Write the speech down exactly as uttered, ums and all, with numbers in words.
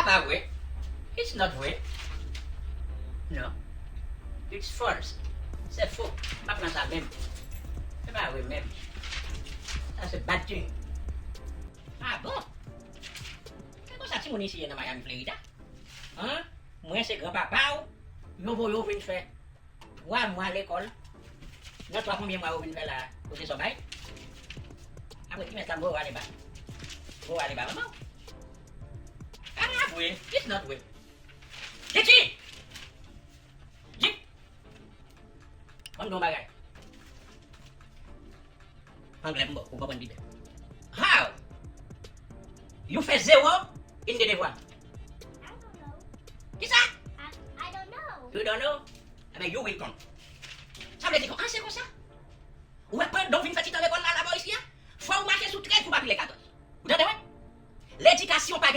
Pa vre. It's not vre. No. It's false. Se fo. M pa pran sa menm. Se pa vre menm. Sa se bad thing. Ah bon? Se konsa timoun isi ye nan Miami, Florida? An? Mwen se granpapa w. Yo voye w vin fè twa mwa lekòl. Nan twa konbyen mwa yo vin fè la, ou se sòbay? Apre ki mèt la m voye w ale ba. Voye w ale ba manman w. Ah vre, it's not vre. Titi! Jip! Ban m di w yon bagay. Anglè m ba w, ou konprann pi byen. How? You fè zewo in de devwa. I don't know. Kisa? I, I don't know. You don't know? Ebyen, you will come. Sa vle di kon, ah, se konsa? Ou wè pandan w vin fè ti tan lekòl la, la bò isi a, fò w mache sou trèz pou w pa pile katòz. Ou tande, wi? Ledikasyon pa gen